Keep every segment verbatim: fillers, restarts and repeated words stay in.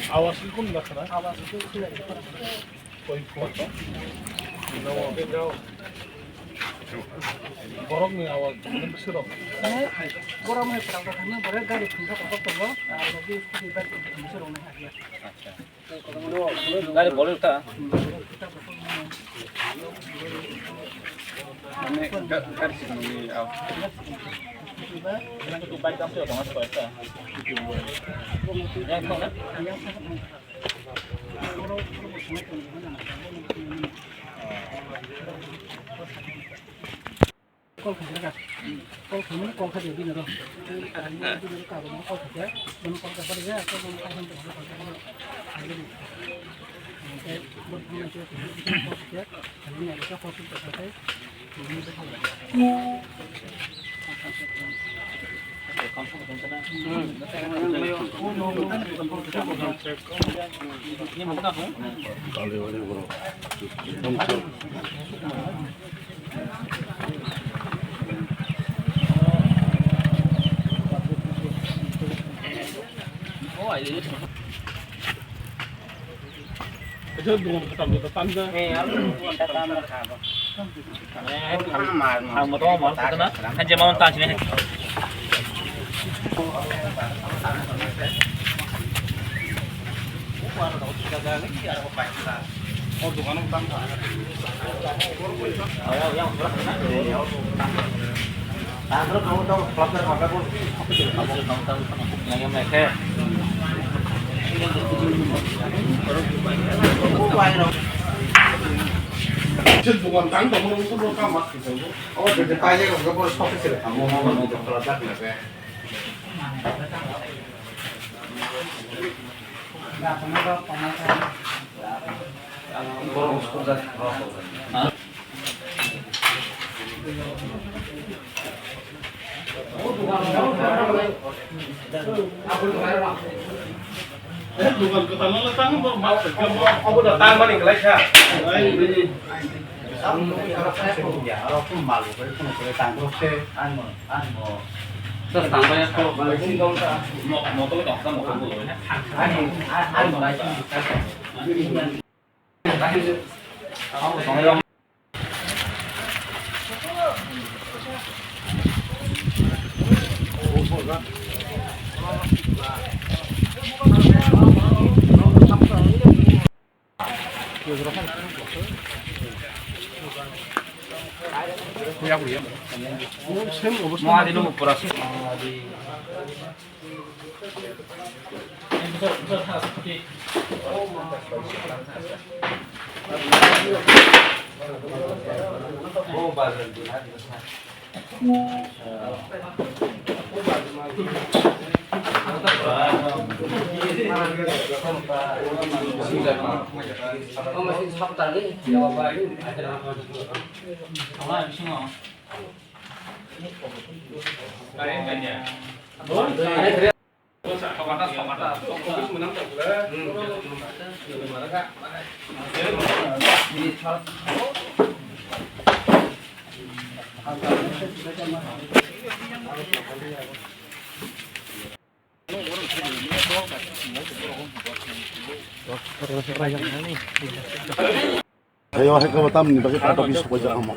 Awas ikun bakra. Koi koi. Borok ni awas, borok ni awas. Borok ni awas. Gari boleh ta. Mane ga-, gari sini ni awas. Itu bike kamu tuh, Mas, kau itu. Yang mana? Kol khaijak. Kol khaimani kol khaijak bini oro. Bini oro kabangma kol khaijak. Bono kol khaijak, bono kol khaijak. Kol khaijak. Dukan kwtal no tang bo ma obo da tang mani kwlai kha. Aro kum mal bo kore kono kore tang bo se. Ano ano. Sa tang ba ya ko. Mo mo to tong sa mo ko. Ani ani. Ayo, hai kabo tamni bagwi part office sokoijak omo.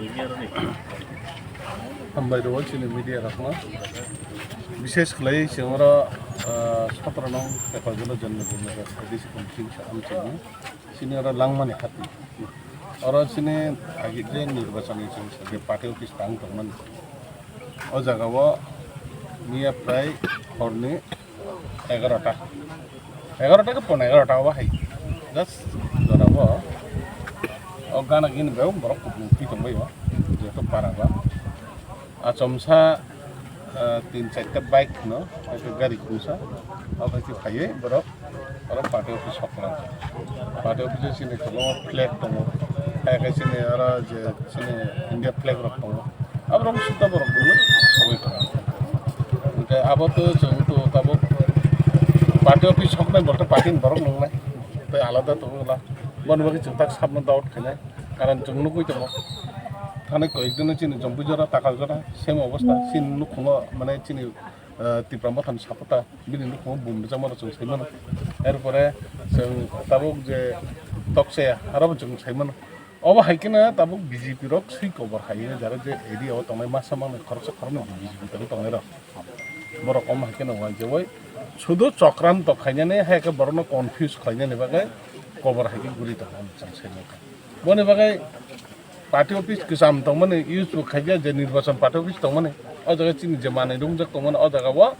Hambai rwo chini media rokno. Bishes khlai chwng oro, ah, sotro nong Teparguna Janma Bhumi Rajya Desi Committee sa amchini. Chini oro langmani hati. Oro chini agi je nirbachani chwng sa je party office tang tongmani. O jaga o miya prai horni egarota. Egarota ke pon egarota obo hai. Just jora bo. O gana gini beo borok kupung pi tongbai o. Jeto para ba. Achomsa, ah, tin charta bike no, eke gari kusa. O hai ke phaiye borok. Oro party office soklang. Party office chini kwbangma flag tongo. Hai khe chini oro je chini India flag rok tongo. Aborok sukha borok bumui sogwi tongo. Hwnkhe abo to chwng to tabuk party office soknai borok party ni borok nungnai. Tei alada tongo la. Boni bagwi chwng tak sabno doubt khainai, karon chwng nugwi tongo. Thani koyekdino chini Jompui jora, Takal jora, same obostha, chini nukhungo mane chini, ah, Tipra Mothani supporter, bini nukhungo bum rwjakmano chwng saimano. Erpore chwng tabuk je tokchaya, arobo chwng saimano. Obo hai kheno tabuk B J P rok swi kobor hai hwnwi jara je area o tongnai masa mangnai khoroksa khoroknwi B J P tongwi tongnai rok. Borok omo hai kheno uansugwi sudu chokranto khainani hai khe borokno confuse khlainani bagwi kobor hai khe guri tongo hwnwi chwng sai mankha. Boni bagwi party office kwcham tongmani use bo khaikhe je nirbachon party office tongmani o jaga chini je manwi rungjak tongmani o jaga o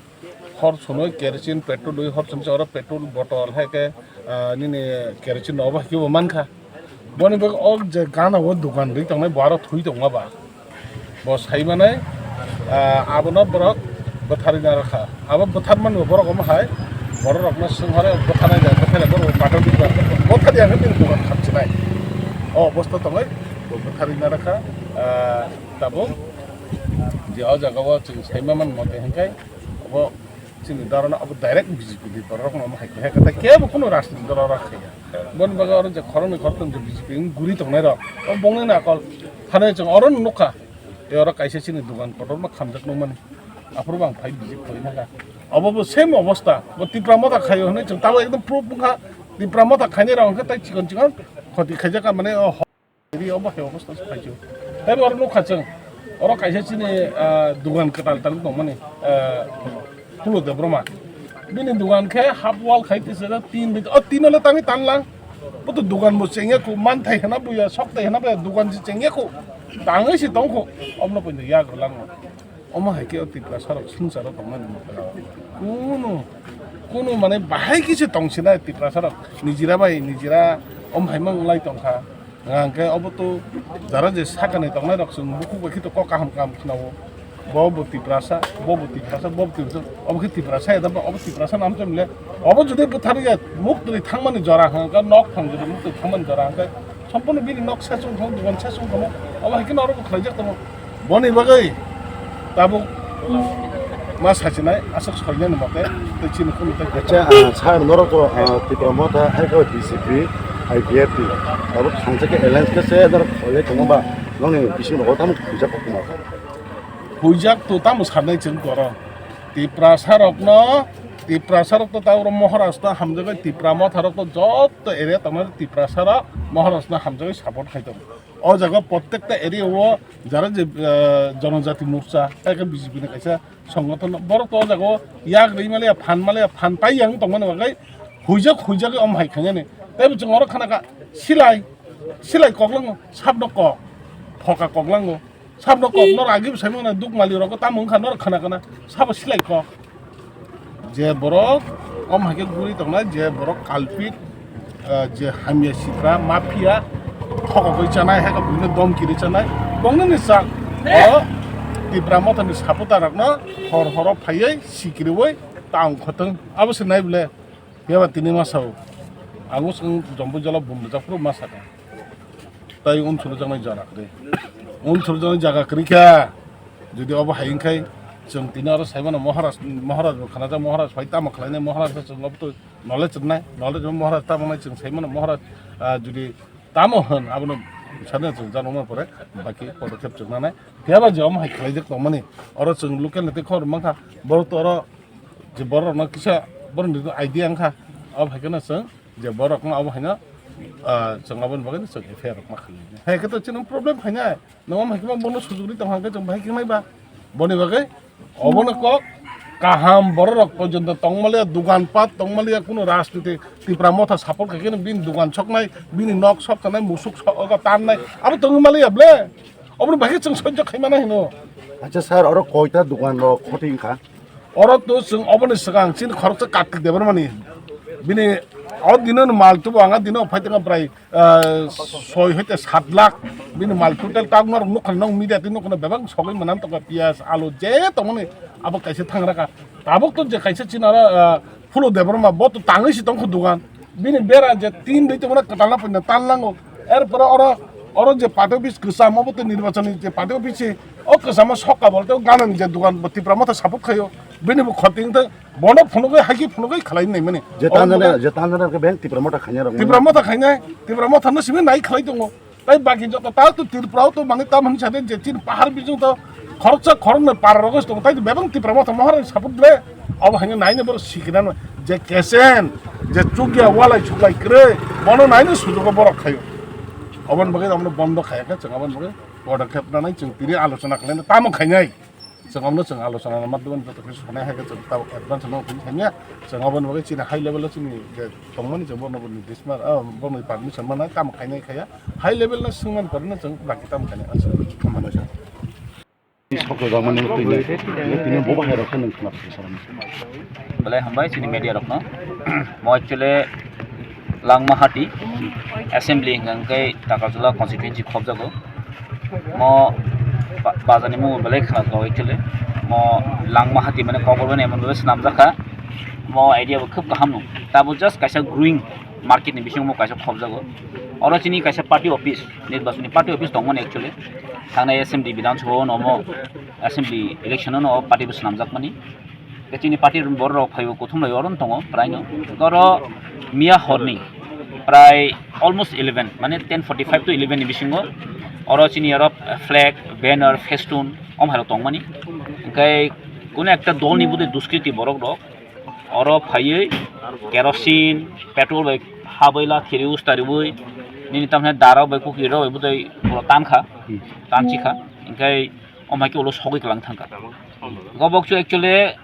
hor sunoi kerosene petrol wi hor sunoi oro petrol botol hai khe, ah, nini kerosene no obo hai khe bo mankha. Boni bagwi o je gana o dogan ri tongnai bo aro thui tongma ba. Bo sai manai, ah, abono borok bwtharwi narwkha. Abo bwtharmani bo borok omo hai borok rokno swng hore bwtharnai da bwtharya borok pathor di ba. Bwtharya khe bini dogan khapchinai. O obostha tongwi bo bwtharwi narwkha. Ah, tabuk je o jaga o chwng sai manmani mote hwnkhe bo chini dara no abo direct B J P ni borok no hai khe kebo kuno rajniti dara rok khaya. Boni bagwi oro je khoroknwi khoroktham je B J P ni guri tongnai rok o bongni nakol thani chwng oro nukha. Tei oro kaisa chini dogan kotorma khamjak nukmani. Aphuru bo ang phai B J P khoi naka. Obo bo same obostha. Bo Tipra Motha khaio hwnwi chwng tabuk ekdom proof wngkha. Tipra Motha khainai rok hwnkhe tei chikon chikon khoti khaijak mane o ho-, ri obo hai obostha se khaisio. Tei bo oro nukha chwng. Oro kaisa chini, ah, dogan kwtal tal tongmani, ah, Phulo Debbarma. Bini dogan khe half wall khai tisajak tin bit. O tin ole tangwi tanlang. Bo to dogan bo chengya khu, manthai hena buya, sokthai hena buya, dogan se chengya khu. Tangwi se tong khu. Omno poito yak rwlang. Omo hai khe o Tiprasa rok swngcharo tongmani motha. Kunu, kunu mane bahai khe se tongsinai Tiprasa rok. Nijira bai nijira om hai mang lai tongkha. Hwnkhe obo to jara je sakani tongnai rok chwng bukhuk bai khe to kok kaham kaham khwnao. Bo bo Tiprasa, bo bo Tiprasa, bo bo Tiprasa, obo khe Tiprasa ya da, obo Tiprasa nam chwng le. Obo jodi bwtharwi ya muktwi thangmani jora hwnkhe nok thang jodi muktwi thangmani jora hwnkhe sompurno bini nok sesung thang, dogan sesung thang, obo hai khe norok khlaijak tongo. Boni bagwi tabuk ma sachinai aswk soinani mote tei chini khumui tei. Acha, ah, sir, norok, ah, Tipra Motha hai khe B J P, I P F T, tabuk thangsa khe alliance khe se norok soilai tongma ba nokni bising rogo tamo khuijak kok tongma. Khuijak to tamo sanai chwng toro. Tiprasa rokno, Tiprasa rok to ta oro Maharaj no hamjagwi, Tipra Motha rok to joto area tamo Tiprasa rok Maharaj no hamjagwi support khai tongo. O jaga prottekta area o jara je, eh, Jonojati Morcha, tei khe B J P ni kaisa songothon, borok to o jaga o yak rwi maliya, phan maliya, phan pai yang tongmani bagwi huijak huijagwi om hai khainani. Tei bo chwng oro khana kha silai, silai koklango, sabno kok, phoka koklango. Sabno kok norok agi bwsai mano duk mali rok tamo wngkha norok khana khana sabo silai kok. Je borok om hai khe guri tongnai, je borok kalpit, ah, je hamya sitra, mafia, thokogwi chanai, hai khe buino domki rwi chanai, bongni ni sak. O Tipra Motha ni supporter rokno hor horo phaiwi sikiriwi tang khotong. Abo se nai bole. Phiya ba tini ma sao, ang swng Jompui jala bum rijak phuru ma saka. Tai unsuru jaknai jora kwrwi. Unsuru jaknai jaga kwrwi kha. Jodi obo hai wngkhai, chwng tini oro sai mano Maharaj, Maharaj bo khanajak, Maharaj phai tamo khlainai, Maharaj no chwng obo to knowledge rwnai, knowledge rw Maharaj tamo nai chwng sai mano Maharaj, ah, jodi tamo hwn abono sana chwng janokma pore baki podokhep chwng nanai. Phiya ba je omo hai khlaijak tongmani, oro chwng local ni tei khobor mankha, borok to oro je borok no kisa borok ni idea wngkha, abo hai kheno chwng je borok no abo haino, ah, chwng aboni bagwi chwng F I R rok ma khlai. Hai khe to chini problem phainai, nang omo hai khe bono sujugri tong hang khe chwng bahai khe nai ba. Boni bagwi obono kok kaham borok rok porjonto tong maliya, dogan pat tong maliya, kuno rajniti Tipra Motha support khai khe bini dogan soknai, bini nok sok tanai, musuk sok tannai, abo tong maliya ble. Oboni bagwi chwng sojjo khaimana hino. Acha sir, oro koita dogan rok khoti wngkha? Oro to chwng oboni swkang chini khoroksa Kartik Debbarmani. Bini o dino no mal tubo ang a dino phai tongkha prai, ah, soi hoite sat lakh. Bini mal total tak norok nukha nang media twi nukha bebak sogwi manam tongkha piyaj, alu je tongmani abo kaisa thang raka. Tabuk to je kaisa chini oro, ah, Phulo Debbarma bo to tangwi si tongkha dogan. Bini bera je tin dui tongmani kwtalna puina tan lango. Erpore oro, oro je party office kwcham obo to nirbachon ni je party office o kwchamo sokha bolte o ganani je dogan bo Tipra Motha support khaio. Bini bo khoti wngthai, bono phunugwi, haiki phunugwi khlai nai mani. Je tanjana, je tanjana ke beng Tipra Motha khaina rok. Tipra Motha khainai, Tipra Motha no simi nai khlai tongo. Tai baki joto ta to Tripura o to mani tam hwn sade je chin pahar bijung to khoroksa khoroknwi para rogwi tongo. Tai bebang Tipra Motha mohor support le. Abo haino nai ne boro sikina no je kesen, je chukya walai chuklai kwrwi, bono nai ne sujugo borok khaio. Oboni bagwi amno bondo khaya khe chwng aboni bagwi podokhep nanai chwng tini alochona khlaina tamo khainai. Chwng amno chwng alochona madhyamani joto khe sonai hai khe chwng tabuk advance no tini khaimya. Chwng aboni bagwi chini high level o chini je tongmani chwng bono bo nirdesh man, ah, bono permission mana kam khainai khaya. High level no swngmani pore no chwng baki tam khainai. Aswk. Hambai sir. Sokro jamani tini, tini bo bahai rok khe nwng khna phi salam. Belai hambai chini media rokno. Mo actually Langmahati assembly hwnkha hwnkhe Takarjala constituency khobjago. Mo ba-, bazani mung belai khna kok actually. Mo Langmahati mane kokbormani emon bhabe swnamjakha. Mo idea bo khub kaham no. Tabo just kaisa growing market ni bisingo mo kaisa khobjago. Oro chini kaisa party office, nirbachani party office tongmani actually. Thangnai assembly Bidhan Sabha o no mo assembly election o no party bo swnamjakmani. Tei chini party borok rok phaibo kuthum lai oro tongo praino. Oro miya horni prai almost eleven, mane ten forty five to eleven ni bisingo oro chini oro flag, banner, festoon om hairok tongmani. Hingke kuno ekta dol ni budui duskriti borok rok oro phaiwi kerosene, petrol bai habwi la khiri usta riwi nini tamni dara bai kukri rok bai budui pura tankha, tanchikha. Hingke om hai khe ulo sogwi kwlang thangkha. Gobok chu actually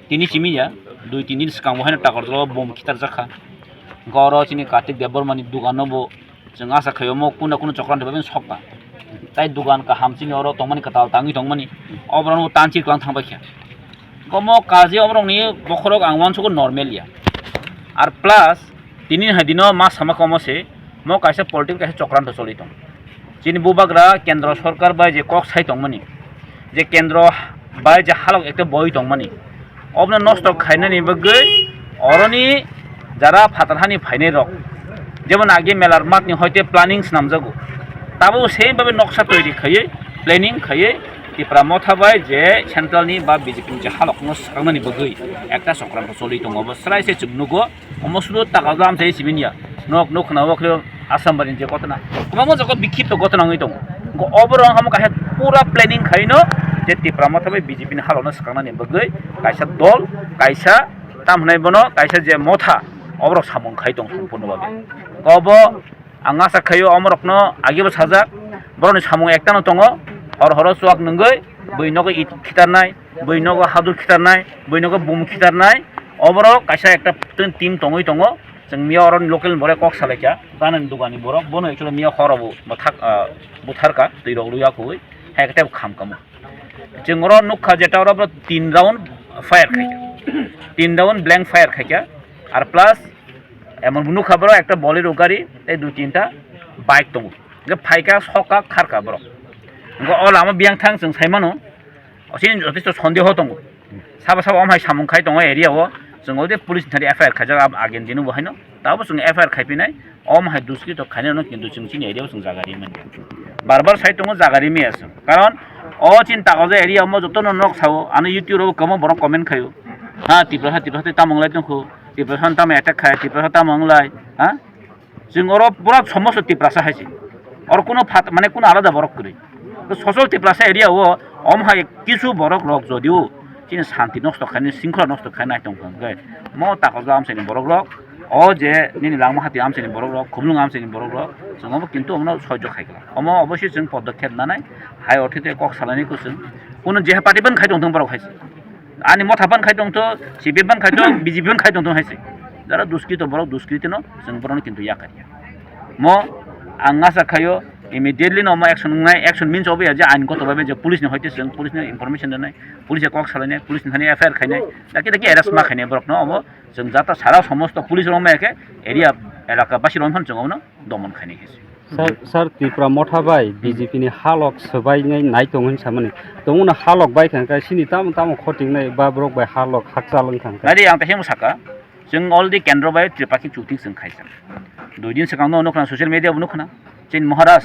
tini simi ya, dui tin din swkang bo haino Takarjala o bom khitarjak kha. Hwnkhe oro chini Kartik Debbarma ni dugan no bo chwng acha khaio omo kunu na kunu chokran rwbaimani sokha. Tai dugan kaham chini oro tongmani kwtal tangwi tongmani. Oborok no tanchi kwlang thang bai kha. Omo kaje oborok ni bokhorok ang uansukgo normal ya. Ar plus tini hai dino ma sama komo se mo kaisa political kaisa chokran to choli tong. Chini bubagra kendro sorkar bai je kok sai tongmani, je kendro bai je halok ekta boi tongmani, obno nosto khainani bagwi oroni jara phatar hani phainai rok, jemon age melar matni hoite planning swnamjago, tabo same babe noksa toiri khaiwi, planning khaiwi Tipra Motha bai je central ni ba B J P ni je halok no swkangnani bagwi ekta chokranto choli tongo, obo srai se chwng nugo. Omo sudo taka jam sai sibin ya. Nok, nok khna o khe Assam bari je gotna. Kwbangma jaga bikhipto gotna wngwi tongo. Go oborok omo kaisa pura planning khaino je Tipra Motha bai B J P ni halokno swkangnani bagwi kaisa dol, kaisa tam hwnai bono, kaisa je motha oborok samung khai tong sampurno babe. Go obo ang acha khaio omorokno agebo sajak, borokni samung ektano tongo, hor horo chuak nungwi bui nogo it khitarnai, bui nogo hadur khitarnai, bui nogo bum khitarnai, oborok kaisa ekta team tongwi tongo. Chwng miya oro local ni borok kok salaikha, ganani dugani borok, bono actually miya horo bo bwthak, ah, butharka, twi rok rwi akui, hai khe tei bo kham kamo. Chwng oro nukha je ta oro bo tin round fire khaikha, tin round blank fire khaikha, ar plus emon bo nukha borok ekta Bolero gari tei dui tinta bike tongo, hwnkhe phaikha sokha kharkha borok, hwnkhe o lama biyang thang chwng saimano. Chini jotesto sondeho tongo. Sabo sabo omo hai samung khai tongo area o. Chwng ode police ni thani F I R khaijak abo agen dino bo haino. Tabo chwng F I R khaipinai. Omo hai duskito khainai no kintu chwng chini area o chwng jaga rimani. Bar bar sai tongo jaga rimaya chwng. Karon o chini Takarjala area omo jotono nok sao. Ano YouTube rogo kwbangma borok comment khaio. Ha Tiprasa Tiprasa tei tamo wnglai tongkho. Tiprasa tamo attack khai. Tiprasa tamo wnglai. Ha? Chwng oro pura somosto Tiprasa hai se. Oro kuno phat-, mane kuno alada borok kwrwi. To sosol Tiprasa area o om hai kisu borok rok jodio chini santi nosto khainai, singkhola nosto khainai tong kha hwnkhe, mo Takarjala amchaini borok rok, o je nini Langmahati amchaini borok rok, Khumlwng amchaini borok rok, chwng obo kintu omono soijo khai kha. Omo obosi chwng podokhep nanai, hai orthote kok salainai kwchwng. Kuno je party ban khai tong thung borok hai se. Ani motha ban khai tongtho, C P M ban khai tong, B J P ban khai tongtho hai se. Jara duskito borok duskito no, chwng borokno kintu yakarya. Mo ang acha khaio, immediately no mo action wngnai, action means obo ya je ain goto babe je police ni hoite chwng police ni information rwnai, police kok salainai, police ni thani F I R khainai, daki daki arrest ma khainai borok no obo chwng jata sara somosto police rok ma khe area elaka basi rok phano chwng obo no domon khainai khe se. Sir, sir, Tipra Motha bai B J P ni halok swbai nai nai tong hin samani. Tongmani halok bai kha khe sini tamo tamo khoting nai ba borok bai halok hakchal wng kha khe. Nai di ang ta hemo saka. Chwng already kendro bai Tripakhi chuti chwng khaisa. Dui din swkang no nukna social media bo nukna. Chin Maharaj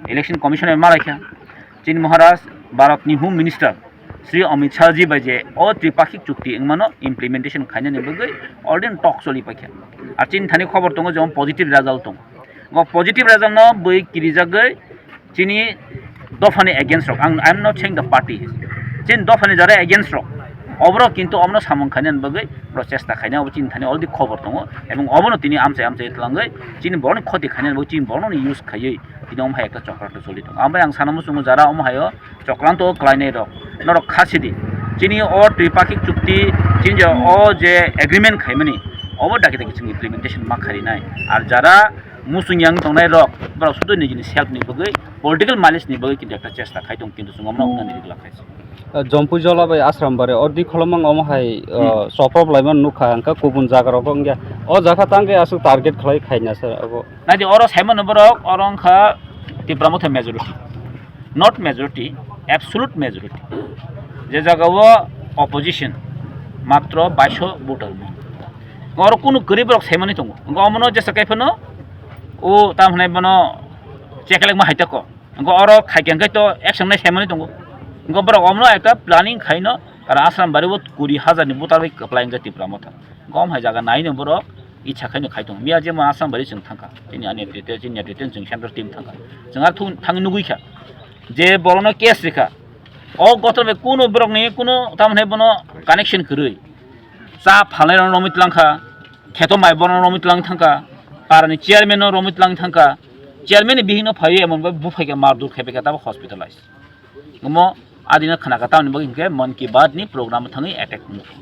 election commission bai malai kha. Chin Maharaj Bharat ni Home Minister Sri Amit Shah ji bai je o tripakhik chukti wngmano implementation khainani bagwi already talk choli paikha. Ar chini thani khobor tongo je positive result tongo. O positive result no bui kirijagwi chini dophani against rok. Ang, I am not saying the party. Chini dophani jara against rok. Oborok kintu omono samung khainani bagwi borok chesta khainai, obo chini thani already khobor tongo. Ebong obono tini amchai amchai twlangwi chini borokni khoti khainani bagwi chini borokno use khaiwi tini omo hai ekta chokra choli tongo. Ambai ang sana muchungo jara omo haio chokranto o klainai rok, norok kha sidi. Chini o tripakhik chukti, chini je o je agreement khaimani, obo daki daki chwng implementation ma kharinai. Ar jara muchung yang tongnai rok, borok sudu nijini self ni bagwi, political mileage ni bagwi kintu ekta chesta khai tong, kintu chwng omono wngnani rigla khaisi. Uh, Jompu Jola bai Asram Bari, o di kholomang omo hai, uh, Hmm. soprop laimano nukha, hwnkha kubun jaga rogo wngya. O jaga tangkhe aswk target khlai khaina sir abo. Naidi oro saimano borok, oro wngkha Tipra Motha majority. Not majority, absolute majority. Je jagao opposition matro baiso voter mo. Oro kunu kwrwi borok saimani tongo. Wngkha omono jesa kaiphano o tam hwnai bono chekelek ma haitako. Wngkha oro khaikhe hwnkhe to action nai saimani tongo. Wngkha borok omono ekta planning khaino, karon Asram Bari o kuri hajar ni voter bai kwplai wngkha Tipra Motha. Gom hai jaga naino borok icha khaino khai tongo. Miya jemon Asram Bari chwng thangkha. Chini ani netrite, chini netrite chwng central team thangkha. Chwng ar thung-, thangwi nugwi kha je borokno case rikha. O gotor bai kuno borokni kuno tamoni bono connection kwrwi. Cha phalnai rokno romwi twlang kha. Kheto mai borokno romwi twlang thangkha. Parani chairman no romwi twlang thangkha. Chairman ni bihikno phaiwi emon bai buphai khe mardur khai bai kha tabuk hospitalize. Omo adino khna kha, tamoni bagwi hinkhe Mann Ki Baat ni program thangwi attack wngkha.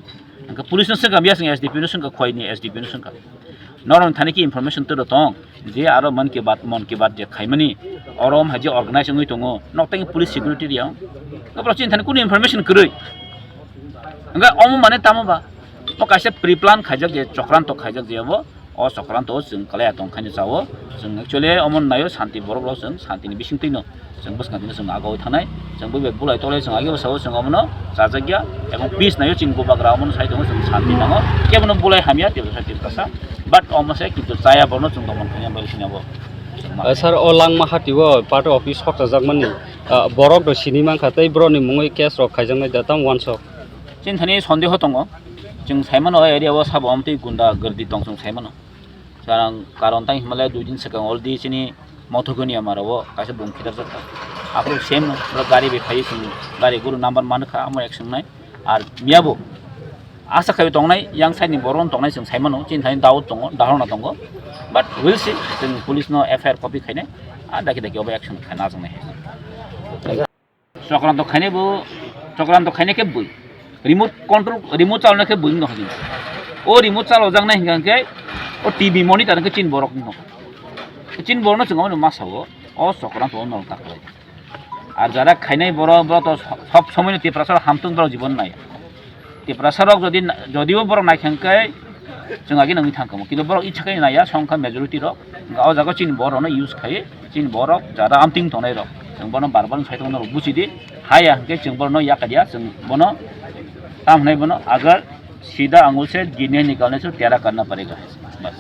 Hinkhe police no swngkha, biya swngkha S D P no swngkha, khoi ni S D P no swngkha. Norok thani ki information turo tong je aro Mann Ki Baat, Mann Ki Baat je khaimani oro hai je organize wngwi tongo, nok tang police security riyang. Obo chini thani kunu information kwrwi. Hinkhe omo mane tamo ba? O kaisa pre-plan khaijak je, chokranto khaijak je obo. O chokranto o chwng kwlaiya tongkhaini chao. Chwng actually omo naio shanti borok rok, chwng shanti ni bisingtwi no chwng bwskang twi no chwng agoi thanai. Chwng bai bai bulai tolai chwng agi bwsao chwng omono chajakya. Ebong peace naio chini bubagra omono sai tongo chwng shanti nango. Kebono bulai hamya tei bwsa tei bwsa. But omo se kintu chaya borokno chwng tomon khaina bai sini abo. Eh, sir, o Langmahati o party office hokchajak mani, ah, borok rok sini mankha tei borok ni mungwi case rok khaijaknai da tamo uansuk. Chini thani sondeho tongo. Chwng saimano o area o sabo amtwi gunda gwrdi tong chwng saimano. Sarang karon tang himale dui din swkang already chini Mothogonia maro o kaisa bung khitar jakha. Aphuru same gari bai phai chwng gari guru number mankha amo action nai. Ar miyabo asa khai tongnai yang side ni borok tongnai chwng saimano chini thani doubt tongo, dhorona tongo. But we'll see, chwng police no F I R copy khainai. A daki daki obo action khaina changnai. Chokranto khainai bo, chokranto khainai khe bui. Remote control, remote chalonai khe bui wngno hajing. O remote chalojaknai hinkha khe o T V monitor khe chini borok wngno. Chini borokno chwng omo masa o, o chokranto o nol ta khlai. Ar jara khainai borok, borok to sob somoi no Tiprasa hamtung borok jibon nai. Tiprasa rok jodi, jodio borok naikha khe chwng agi nangwi thangkha mo. Kintu borok icha khe naiya, songkha majority rok. O jaga chini borok no use khai, chini borok jara amting tongnai rok. Chwng bono bar bar sai tongno rok buchidi. Haya hwnkhe chwng borokno yakadiya, chwng bono tam hwnai bono agar sida angul se gine nikalne se tera karna parega. Bas.